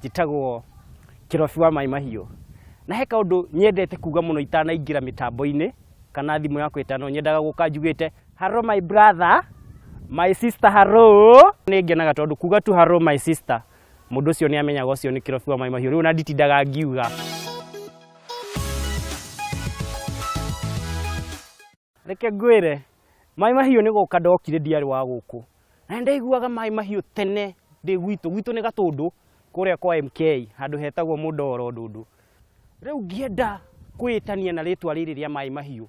Njĩtagwo Kĩrobi wa Maĩ Mahiũ. Na he kaũndũ nyendete kuga mũno itanaingĩra mĩtambo-inĩ kana thimũ yakwa ĩtano, nyendaga gũka njugĩte hello my brother, my sister hello. Nĩ ngenaga tondũ kuga tu hello my sister, mũndũ ũcio nĩ amenyaga ũcio nĩ Kĩrobi wa Maĩ Mahiũ. Rĩu ona nditindaga ngiuga. Reke ngwĩre, Maĩ Mahiũ nĩ gũka ndokire ndiarĩ wa gũkũ. Na nĩ ndaiguaga Maĩ Mahiũ tene ndĩ gwitũ, gwitũ nĩ Gatũndũ kũrĩa kwa MK handũ hetagwo Mũndoro Ndũndũ. Rĩu ngĩenda kwĩĩtania na rĩtwa rĩrĩ rĩa Maĩ Mahiũ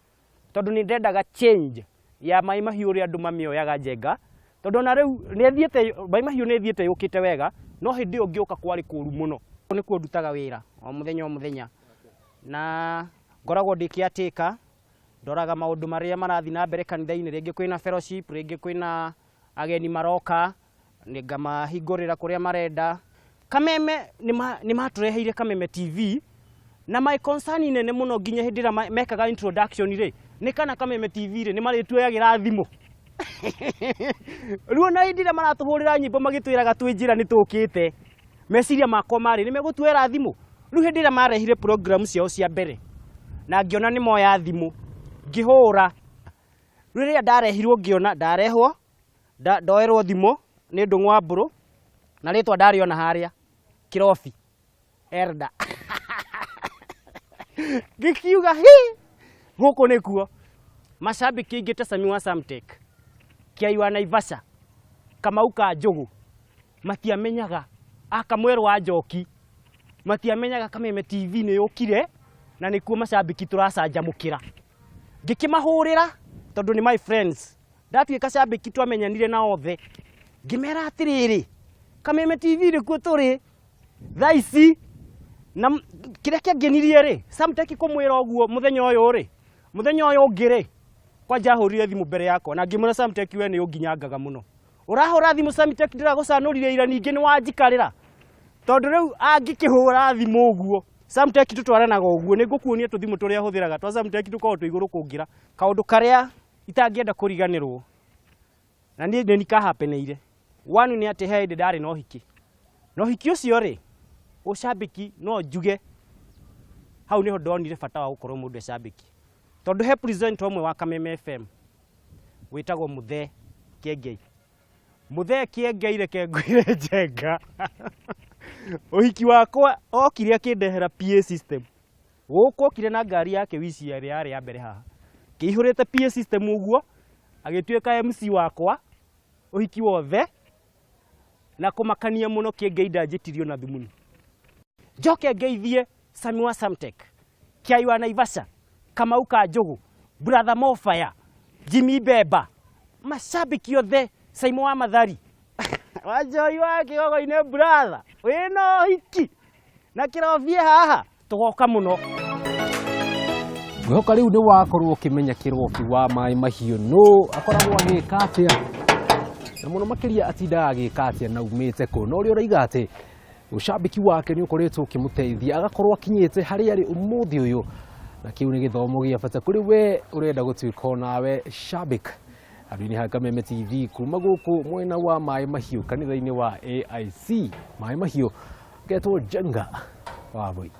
tondũ nĩ ndendaga change ya Maĩ Mahiũ ũrĩa andũ mamĩoyaga Njenga, tondũ ona rĩu nĩ ĩthiĩte, Maĩ Mahiũ nĩ ĩthiĩte yũkĩte wega, no hĩndĩ ĩyo ngĩũka kwarĩ kũru mũno. Nĩkuo ndutaga wĩra o mũthenya o mũthenya na ngoragwo ndĩ caretaker. Ndoraga maũndũ marĩa marathiĩ na mbere kanitha-inĩ, rĩngĩ kwĩna fellowship, rĩngĩ kwĩna ageni maroka, ngamahingũrĩra kũrĩa marenda. Kameme nĩ matũreheire Kameme TV, na my concern nene mũno nginya hĩndĩ ĩrĩa mekaga introduction rĩ, nĩ kana Kameme TV rĩ, nĩ marĩtuoyagĩra thimũ. Rĩu ona hĩndĩ ĩrĩa maratũhũrĩra nyĩmbo magĩtwĩraga twĩ njĩra nĩ tũkĩte, meciria makwa marĩ nĩ megũtuoera thimũ. Rĩu hĩndĩ ĩrĩa marehire program ciao cia mbere, na ngĩona nĩ moya thimũ, ngĩhũra. Rĩu rĩrĩa ndarehirwo ngĩona ndarehwo, ndoerwo thimũ nĩ Ndũng'ũ wa Mbũrũ, na rĩtwa ndarĩona harĩa, Kĩrobi Elder. Ngĩkiuga hi, gũkũ nĩkuo. Macambĩki aingĩ ta Sami wa Samtech, Kĩai wa Naivasha, Kamau ka Njũgũ, matiamenyaga a Kamwerũ wa Njoki, matiamenyaga Kameme TV nĩ yũkire na nĩkuo macambĩki tũracanjamũkĩra. Ngĩkĩmahũrĩra tondũ nĩ my friends, ndatuĩka cambĩki twamenyanire na othe, ngĩmera atĩrĩrĩ, Kameme TV nĩkuo tũrĩ thaa ici. Na kĩrĩa kĩangenirie rĩ, Samtech kũmwĩra ũguo mũthenya ũyũ rĩ, mũthenya ũyũ ũngĩ rĩ, kwanja ahũrire thimũ mbere yakwa na ngĩmwĩra Samtech we nĩ ũnginyangaga mũno. Ũrahũra thimũ Samtech ndĩragũcanũrire ira ningĩ nĩ wanjikarĩra. Tondũ rĩu angĩkĩhũra thimũ ũguo, Samtech tũtwaranaga ũguo, nĩ ngũkuonia tũthimũ tũrĩa hũthĩraga twa Samtech tũkoragwo twĩ igũrũ kũngĩra. Kaũndũ karĩa itangĩenda kũriganĩrwo na niĩ nĩ kahapeneire, one nĩ atĩ he hĩndĩ ndarĩ na ũhiki. Na ũhiki ũcio rĩ, ũcambĩki no njuge hau nĩho ndonire bata wa gũkorwo mũndũ e cambĩki. Tondũ he presenter ũmwe wa Kameme FM wĩtagwo Mũthee Kĩengei. Mũthee Kĩengei reke ngwĩre Njenga, ũhiki wakwa okire akĩndehera PA system. Gũkũ okire na ngari yake wici ĩrĩa yarĩ ya mbere haha. Kĩihũrĩte PA system ũguo, agĩtuĩka MC wakwa ũhiki wothe, na kũmakania mũno Kĩengei ndanjĩtirio na thumuni. Njoke ngeithie Sami wa Samtech, Kiai wa Naivasha, Kamau ka Njũgũ, Brother Mofaya, Jimmy Beba, mashabiki othe, Saimo wa Mathari, Wanjoi wa Kĩgogo-inĩ brother, wĩna ũhiki na kĩrobie haha, tũgoka mũno. Ngwĩhoka rĩu nĩ wakorwo ũkĩmenya Kĩrobi wa Maĩ Mahiũ nũ akoragwo agĩka atĩa na mũno makĩria atindaga agĩka atĩa na umĩte kũ, na ũrĩa ũraiga atĩ ũcambĩki wake nĩ ũkoretwo ũkĩmũteithia agakorwo akinyĩte harĩa arĩ ũmũthĩ ũyũ, na kĩu nĩ gĩthomo gĩa bata kũrĩ we ũrenda gũtuĩka onawe shabik. Handũ-inĩ ha Kameme TV kuma gũkũ mwena wa Maĩ Mahiũ kanitha-inĩ wa AIC Maĩ Mahiũ, ngetwo Njenga wa Mbui.